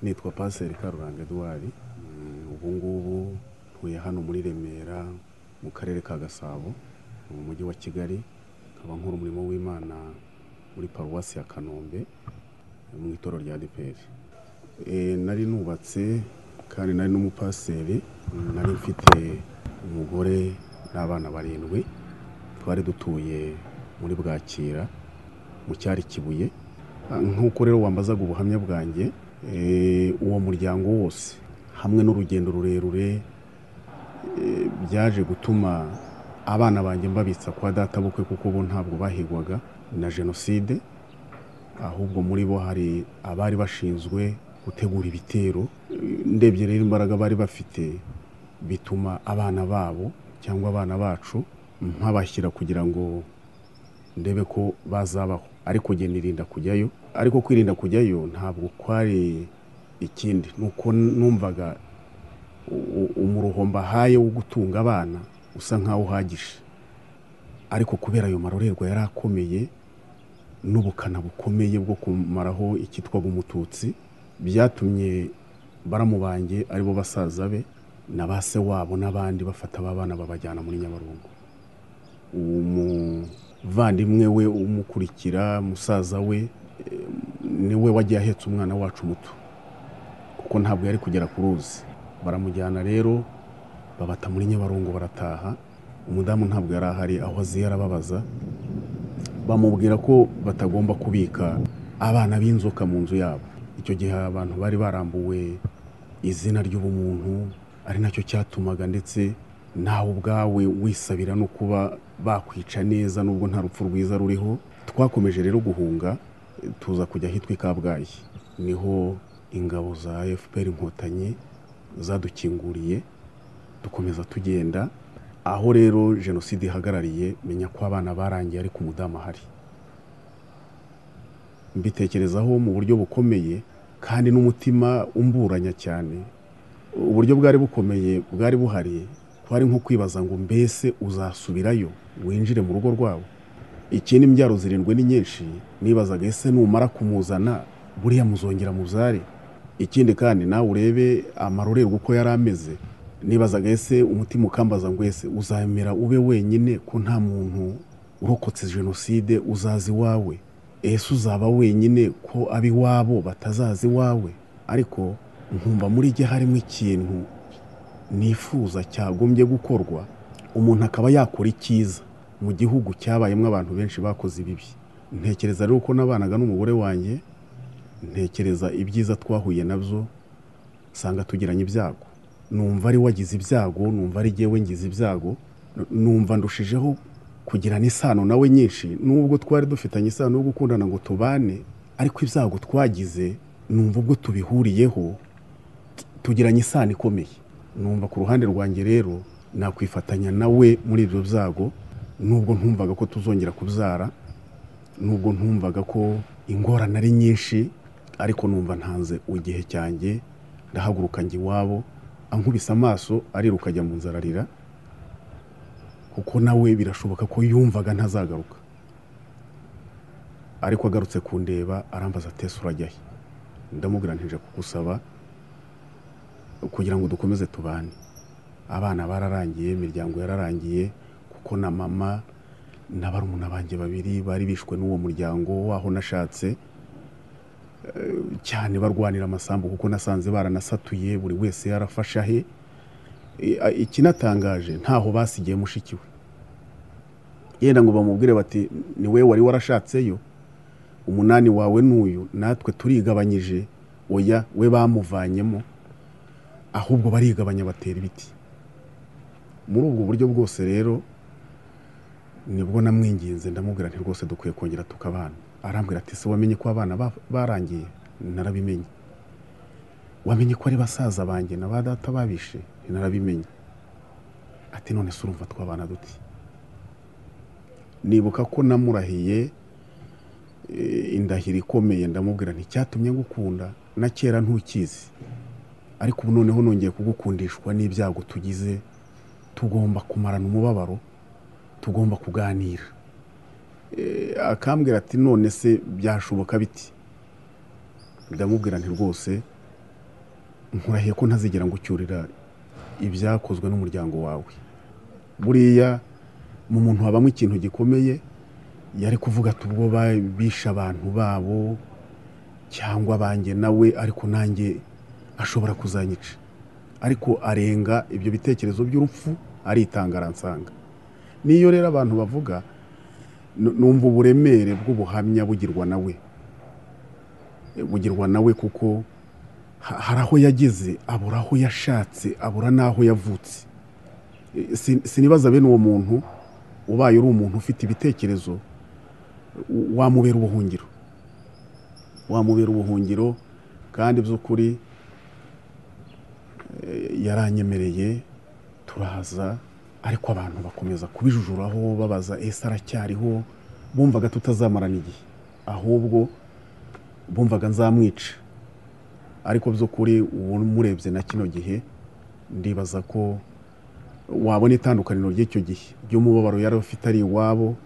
Nitwa Pasiteri Karuranga Edouard, ubu ngubu ntuye hano muri Remera mu karere ka Gasabo mu mujyi wa Kigali, nkaba nkora umurimo w'Imana muri paruwasi ya Kanombe mu itorero rya ADEPR. Nari nubatse kandi nari n'umupasiteri, nari mfite umugore n'abana barindwi, twari dutuye muri Bwakira mu cyari Kibuye. Nk'uko rero wambazaga ubuhamya bwanjye, uwo muryango wose hamwe n'urugendo rurerure byaje gutuma abana banjye mbabitsa kwa databukwe, kuko bo ntabwo bahigwaga na jenoside, ahubwo muri bo hari abari bashinzwe gutegura ibitero. Ndebye rero imbaraga bari bafite bituma abana babo cyangwa abana bacu mpabashyira kugira ngo ndebe ko bazabaho, ariko njye nirinda kujyayo. Ariko kwirinda kujyayo ntabwo kwari ikindi, nuko numvaga umuruho mbahaye wo gutunga abana usa nkaho uhagije, ariko kubera ayo marorerwa yari akomeye n'ubukana bukomeye bwo kumaraho icyitwaga umututsi, byatumye baramu banjye aribo basaza be na ba se wabo n'abandi bafata aba bana babajyana muri Nyabarongo. Umuvandimwe we umukurikira, musaza we, niwe wagiye ahetse umwana wacu muto, kuko ntabwo yari kugera ku ruzi. Baramujyana rero babata muri Nyabarongo barataha. Umudamu ntabwo yari ahari, aho aziye arababaza, bamubwira ko batagomba kubika abana b'inzoka mu nzu yabo. Icyo gihe abantu bari barambuwe izina ry'ubumuntu, ari nacyo cyatumaga ndetse nawe ubwawe wisabira no kuba bakwica neza nubwo nta rupfu rwiza ruriho. Twakomeje rero guhunga, tuza kujya ahitwa i Kabgayi, niho ingabo za FPR Inkotanyi zadukinguriye, dukomeza tugenda. Aho rero jenoside ihagarariye, menya ko abana barangiye ariko umudamu ahari. Mbitekerezaho mu buryo bukomeye kandi n'umutima umburanya cyane. Uburyo bwari bukomeye bwari buhari, kwari nko kwibaza ngo mbese uzasubirayo winjire mu rugo rwabo? Ikindi, imbyaro zirindwi ni nyinshi, nibazaga ese numara kumuzana buriya muzongera mubyare? Ikindi kandi nawe urebe amarorerwa uko yari ameze, nibazaga ese umutima ukambaza ngo ese uzamera ube wenyine ko nta muntu urokotse jenoside uzaza iwawe? Ese uzaba wenyine ko ab'iwabo batazaza iwawe? Ariko nkumva muri jye harimo ikintu nifuza cyagombye gukorwa, umuntu akaba yakora icyiza mu gihugu cyabayemo abantu benshi bakoze ibibi. Ntekereza rero ko nabanaga n'umugore wanjye, ntekereza ibyiza twahuye nabyo, nsanga tugiranye ibyago. Numva ari wagize ibyago, numva ari jyewe ngize ibyago, numva ndushijeho kugirana isano nawe nyinshi, nubwo twari dufitanye isano yo gukundana ngo tubane, ariko ibyago twagize numva ubwo tubihuriyeho tugiranye isano ikomeye. Numva ku ruhande rwanjye rero nakwifatanya nawe muri ibyo byago, nubwo ntumvaga ko tuzongera kubyara, nubwo ntumvaga ko ingorane ari nyinshi, ariko numva ntanze igihe cyanjye, ndahaguruka njya iwabo. Ankubise amaso ariruka ajya mu nzara arira, kuko nawe birashoboka ko yumvaga ntazagaruka. Ariko agarutse kundeba arambaza ati ese urajya he? Ndamubwira nti nje kugusaba kugira ngo dukomeze tubane. Abana bararangiye, imiryango yararangiye, kuko na mama na barumuna banjye babiri bari bishwe n'uwo muryango waho nashatse cyane, barwanira amasambu, kuko nasanze baranasatuye, buri wese yarafashe ahe. Ikinatangaje ntaho basigiye mushiki we, yenda ngo bamubwire bati ni we wari warashatseyo, umunani wawe n'uyu, natwe turigabanyije. Oya, we bamuvanyemo, ahubwo barigabanya batera ibiti. Muri ubwo buryo bwose rero nibwo namwinginze, ndamubwira nti rwose dukwiye kongera tukabana. Arambwira ati se wamenye ko abana barangiye? Narabimenye. Wamenye ko ari basaza banjye na ba data babishe? Narabimenye. Ati none se urumva twabana duti? Nibuka ko namurahiye indahiro ikomeye, ndamubwira nti cyatumye ngukunda na kera ntukizi, ariko ubu noneho nongeye kugukundishwa n'ibyago tugize, tugomba kumarana umubabaro, tugomba kuganira. Akambwira ati none se byashoboka biti? Ndamubwira nti rwose Nkurahiye ko ntazigera ngucyurira ibyakozwe n'umuryango wawe. Buriya mu muntu habamo ikintu gikomeye, yari kuvuga ati ubwo bishe abantu babo cyangwa banjye nawe, ariko nanjye ashobora kuzanyica. Ariko arenga ibyo bitekerezo by'urupfu, aritanga aransanga. Niyo rero abantu bavuga, numva uburemere bw'ubuhamya bugirwa nawe, bugirwa nawe, kuko hari aho yageze abura aho yashatse, abura n'aho yavutse. Sinibaza bene uwo muntu ubaye uri umuntu ufite ibitekerezo wamubera ubuhungiro, wamubera ubuhungiro. Kandi by'ukuri yaranyemereye turaza, ariko abantu bakomeza kubijujuraho babaza ese aracyariho, bumvaga tutazamarana igihe, ahubwo bumvaga nzamwica. Ariko by'ukuri ubu murebye na kino gihe, ndibaza ko wabona itandukaniro ry'icyo gihe ry'umubabaro yari afite ari iwabo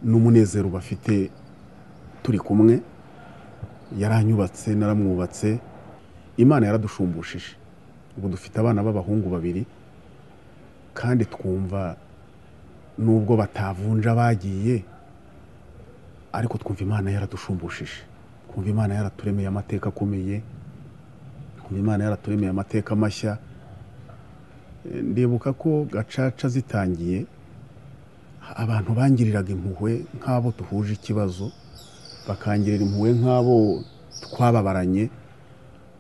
n'umunezero bafite turi kumwe. Yaranyubatse, naramwubatse, Imana yaradushumbushishe. Ubu dufite abana b'abahungu babiri, kandi twumva nubwo batavunja bagiye, ariko twumva Imana yaradushumbushishe, twumva Imana yaraturemeye amateka akomeye, twumva Imana yaraturemeye amateka mashya. Ndibuka ko gacaca zitangiye, abantu bangiriraga impuhwe nk'abo duhuje ikibazo, bakangirira impuhwe nk'abo twababaranye,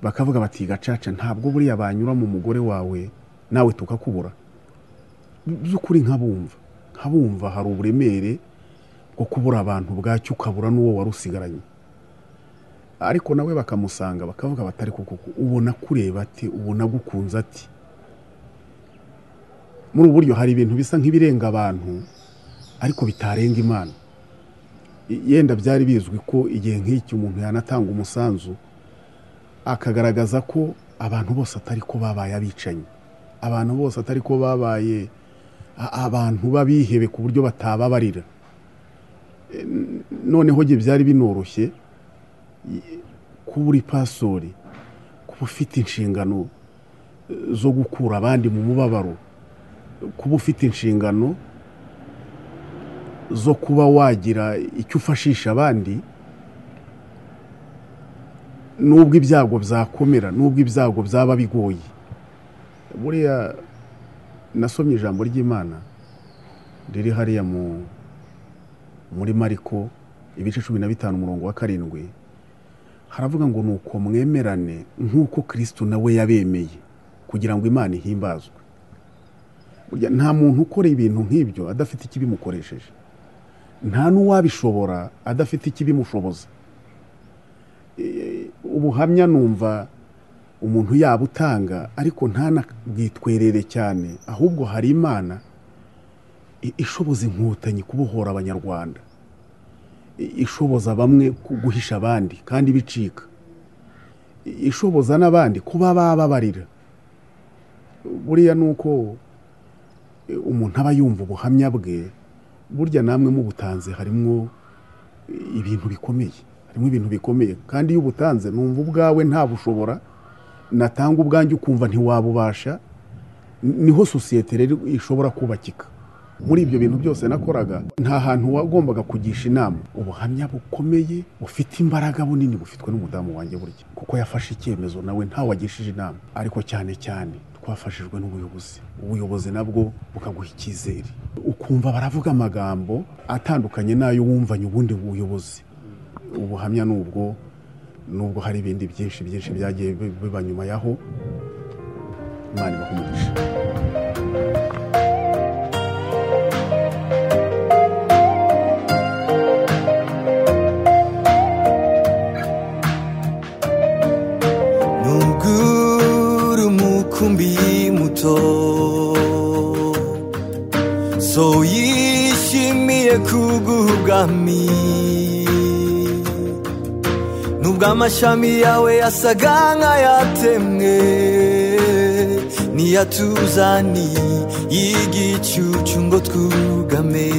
bakavuga bati gacaca ntabwo buriya banyura mu mugore wawe nawe tukakubura. By'ukuri nkabumva hari uburemere bwo kubura abantu bwacyo, ukabura n'uwo wari usigaranye. Ariko nawe bakamusanga bakavuga batari kuko ubona kureba ati, ubona gukunza ati. Muri ubu buryo hari ibintu bisa nk'ibirenga abantu ariko bitarenga Imana. Yenda byari bizwi ko igihe nk'iki umuntu yanatanga umusanzu akagaragaza ko abantu bose atari ko babaye abicanyi, abantu bose atari ko babaye abantu babihebe ku buryo batababarira. Noneho gihe byari binoroshye kuba uri pasori, kuba ufite inshingano zo gukura abandi mu mubabaro, kuba ufite inshingano zo kuba wagira icyo ufashisha abandi, nubwo ibyago byakomera, nubwo ibyago byaba bigoye. Buriya nasomye ijambo ry'Imana riri hariya muri Mariko ibice 15 umurongo wa 7, haravuga ngo nuko mwemerane nk'uko Kristo nawe yabemeye kugira ngo Imana ihimbazwe. Burya nta muntu ukora ibintu nk'ibyo adafite ikibimukoresheje, nta n'uwabishobora adafite ikibimushoboza. Ubuhamya numva umuntu yaba utanga, ariko ntanabwitwerere cyane, ahubwo hari Imana ishoboza inkotanyi kubohora abanyarwanda, ishoboza bamwe guhisha abandi kandi bicika, ishoboza n'abandi kuba bababarira. Buriya nuko umuntu aba yumva ubuhamya bwe, burya namwe mubutanze harimo ibintu bikomeye, harimo ibintu bikomeye. Kandi iyo ubutanze numva ubwawe nta bushobora, natanga ubwanjye ukumva ntiwabubasha. Niho sosiyete rero ishobora kubakika. Muri ibyo bintu byose nakoraga, nta hantu wagombaga kugisha inama. Ubuhamya bukomeye bufite imbaraga bunini bufitwe n'umudamu wanjye burya, kuko yafashe icyemezo nawe ntawagishije inama. Ariko cyane cyane twafashijwe n'ubuyobozi, ubuyobozi nabwo bukaguha icyizere, ukumva baravuga amagambo atandukanye n'ayo wumvanye ubundi buyobozi. Ubuhamya nubwo nubwo hari ibindi byinshi byinshi byagiye biba nyuma yaho. Imana ibahe umugisha. Umukumbi muto so yishimiye kuguha ubwami, nubwo amashami yawe yasaga nk'ayatemwe, niyatuzani y'igicucu ngo twugame.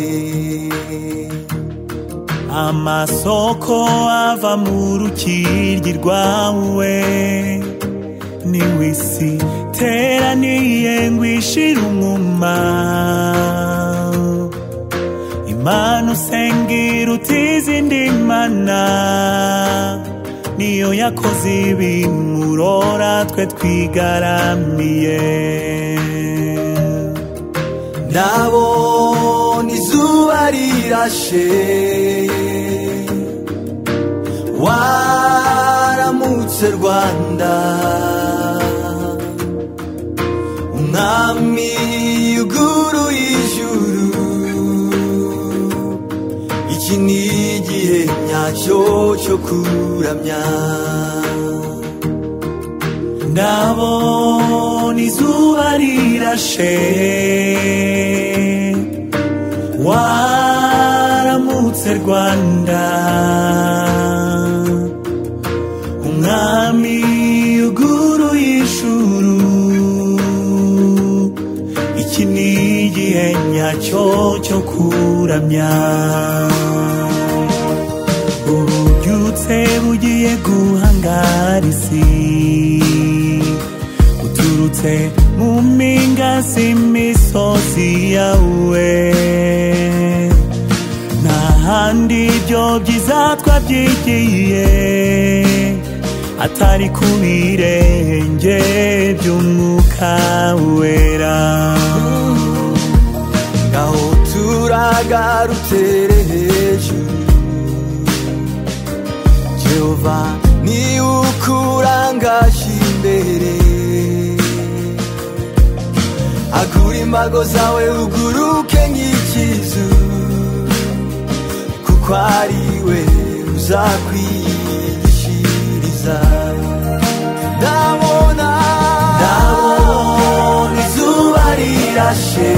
Amasoko ava mu rukiryi rwawe Niwisi teraniye ngwishira umwuma Imana usengira utizindi mana niyo yakoze ibimurora twe twigaramiye. Ndabona izuba rirashe waramutse Rwanda, umwami yuguruye ijuru, iki ni igihe nyacyo cyo kuramya. Ndabona izuba rirashe waramutse Rwanda, umwami yuguruye ijuru, iki ni igihe nyacyo cyo kuramya. Ububyutse bugiye guhangara isi uturutse mu mpinga z'imisozi yawe, nta handi ibyo byiza twabyigiye atari ku birenge by'Umwuka Wera. Ngaho turagarutere hejuru, Jehova ni ukurangaje imbere, agura imbago zawe uguruke nk'ikizu, kuko ari we uzakwigishiriza. Ndabona izuba rirashe